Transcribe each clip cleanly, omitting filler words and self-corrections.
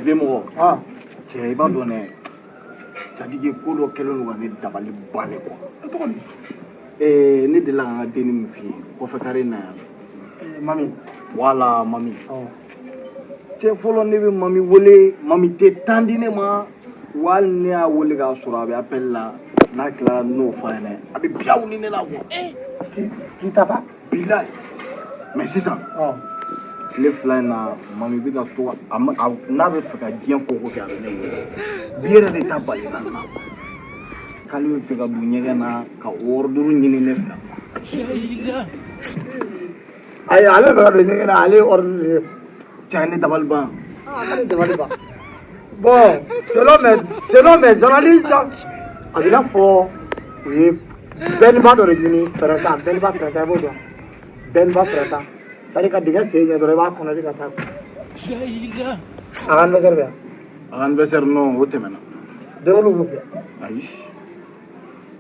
Vieux mɔgɔ. Ah. Cɛ, i b'a dɔn dɛ, c'est à dire que ko dɔ kɛlen don ka ne dabali ban ne quoi. Cogo di? Ne delila ka n ka denni min f'i ye kɔfɛ kare in na yan. Mami. Voilà, mami. Awɔ. Cɛ, fɔlɔ ne bɛ mami wele, mami tɛ temps di ne ma. Wa hali ne y'a wele k'a sɔrɔ a bɛ appel la, n'a tilala n'o fɔ a ɲɛna, a bɛ biyaw ni ne la quoi. K'i ta fa. Bilayi, mais sisan, tile 2 in na, mami bɛ ka to a ma a n'a bɛ fɛ ka diɲɛ ko ko kɛ, a bɛ ne wele. Bi yɛrɛ de ta balila n na k'ale bɛ fɛ ka don ɲɛgɛn na ka ordre ɲini ne fɛ. Ayi, ale bɛ fɛ ka don ɲɛgɛn na, ale ye ordre de ye. Cɛ, ne dabali ban. Ah, ale dabali ban. Bon, selon mes analyses, a bɛ i n'a fɔ u ye bɛnba dɔ de ɲini printemps, bɛnba printemps, i b'o dɔn. Bɛnba printemps. C'est à dire ka dingɛ sen ɲɛ dɔrɔn, i b'a kɔnɔ, i bɛ ka taa. A ka anniversaire bɛ yan. A ka anniversaire, non, o tɛmɛna. Denwolo b'u fɛ. Ayi,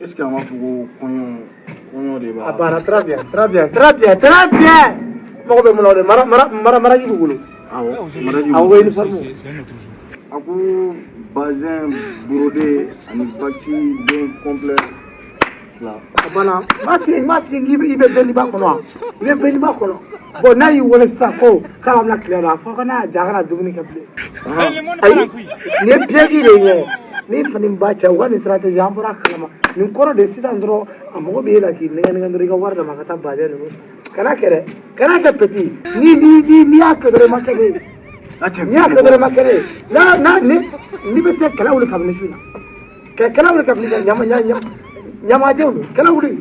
est ce que an b'a fɔ ko kɔɲɔ de b'a? A banna, très bien, très bien, très bien, très bien. Mago bɛ mun na o de mara mara mara maraji b'u bolo. Awɔ, maraji. Awɔ, ko uniforme. A ko bazin brodé ani baki den complet fila. A banna, n m'a f'i ye k'i bɛ i bɛ bɛnniba kɔnɔ wa? I bɛ bɛnniba kɔnɔ. Bon, n'a y'i wele sisan ko k'a bɛna tile la, a fɔ ko n'a y'a diya a kana dumuni kɛ bilen. Ayi, nin ye piège de ye. Ni fani ba cɛ, u ka nin stratégie, an bɔra a kalama. Nin kɔrɔ de sisan dɔrɔn, a mago bɛ e la k'i nɛgɛ nɛgɛ dɔrɔn, i ka wari d'a ma ka taa bazin ninnu san. Kana kɛ dɛ, kana kɛ petit. Ni n'i y'a kɛ dɔrɔn, i ma kɛ ne ye. A cɛ. N'i y'a kɛ dɔrɔn, i ma kɛ ne ye. N'a n'a ni n'i bɛ se kɛlɛ wuli kabini su in na. Kɛlɛ wuli kabini ɲama ɲama ɲamadenw don, kɛlɛ wuli.